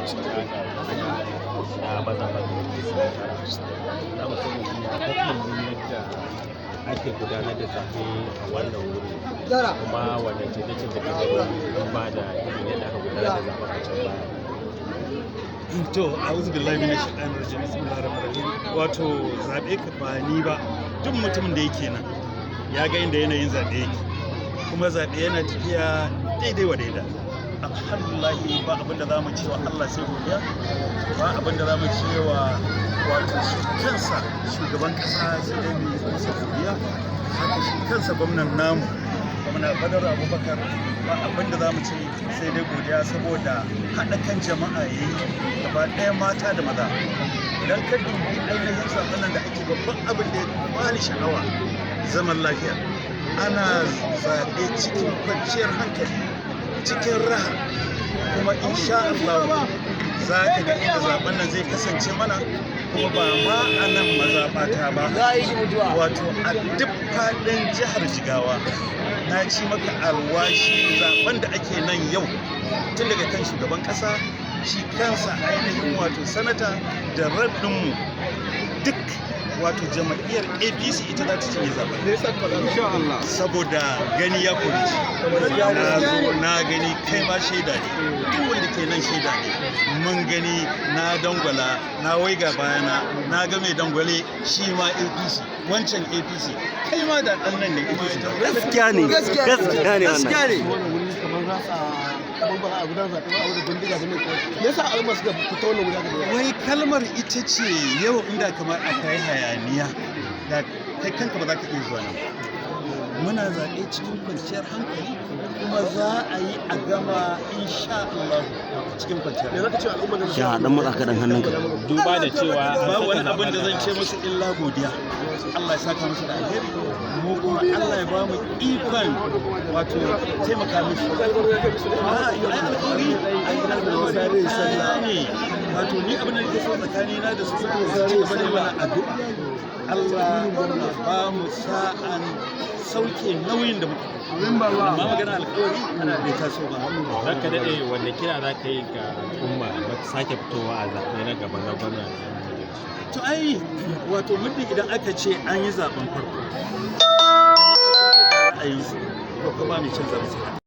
Kada kuri'a na mazaɓar 99. Za mu so mu ji ya ka kalli yadda ake gudanar da zaɓe a wannan wuri, kuma wane canje-canje ka gani duba da irin yadda aka gudanar da zaɓen a can baya? To, a'udhu billahi minash shaitanir rajim, bismillahir rahmanir rahim. Wato zabe ka ba ni ba, duk mutumin da yake nan ya ga inda yanayin zabe yake, kuma zabe yana tafiya daidai wa daida. Alhamdulillah, ba abin da zamu cewa Allah sai godiya, ba abin da zamu cewa wato shi kansa shugaban kasa sai dai mu yi masa godiya. Haka shi kansa gwamnan namu, Gwamna Badar Abubakar, ba abin da zamu ce sai dai godiya, saboda haɗa kan jama'a ya yi gaba ɗaya, mata da maza. Idan ka dubi ainihin zaɓen nan da ake, babban abin da ya bani sha'awa, zaman lafiya. Ana zaɓe cikin kwanciyar hankali, cikin raha, kuma insha Allah za ka ga inda zaɓen nan zai kasance mana. Kuma ba ma a nan mazaɓata ba, wato a duk faɗin jihar Jigawa, na ci maka alwashi, zaben da ake nan yau, tun daga kan shugaban ƙasa, shi kansa ainihin wato sanata da ɗinmu, duk wato jam'iyyar APC ita za ta cinye zaben, saboda gani ya kori ji. Na zo na gani, kai ma shaida ne, duk wanda ke nan shaida ne. Mun gani, na dangwala, na waiga bayana na ga mai dangwale shi ma APC, wancan APC, kai ma da ɗan nan ne APC. Gaskiya ne, gaskiya ne wannan. Wannan wuri kamar za a kamar ba a gudanar zaɓe ba a wurin bindiga da mai. Me yasa al'umma suka fita wannan wuri haka da yawa? Wai kalmar ita ce yau, inda kamar akwai hayaniya da kai kanka ba za ka iya zuwa nan. Muna zaɓe cikin kwanciyar hankali, kuma za a yi a gama insha Allah cikin kwanciyar Me zaka ce al'umma da Sha dan matsa kaɗan hannunka. Duba da cewa an Babu wani saka abin da zaɓen zan ce musu illa godiya. Allah ya saka musu da alheri, mu kuma Allah ya ba mu ikon wato taimaka musu. Ai alƙawari, ai alƙawari ɗaya ne. Wato ni abin da nake so tsakanina da su, su ci gaba da mana addu'a, Allah ya ba mu sa'an sauke nauyin da muka ɗauka. Amma magana alƙawari bai taso ba. Ranka daɗe, wanda kira za ka yi ga al'umma na sake fitowa a zaɓe na gaba na gwamna da 'yan majalisu? To ai wato muddin idan aka ce an yi zaben farko, ra'ayinsu, to kuma mai canza musu.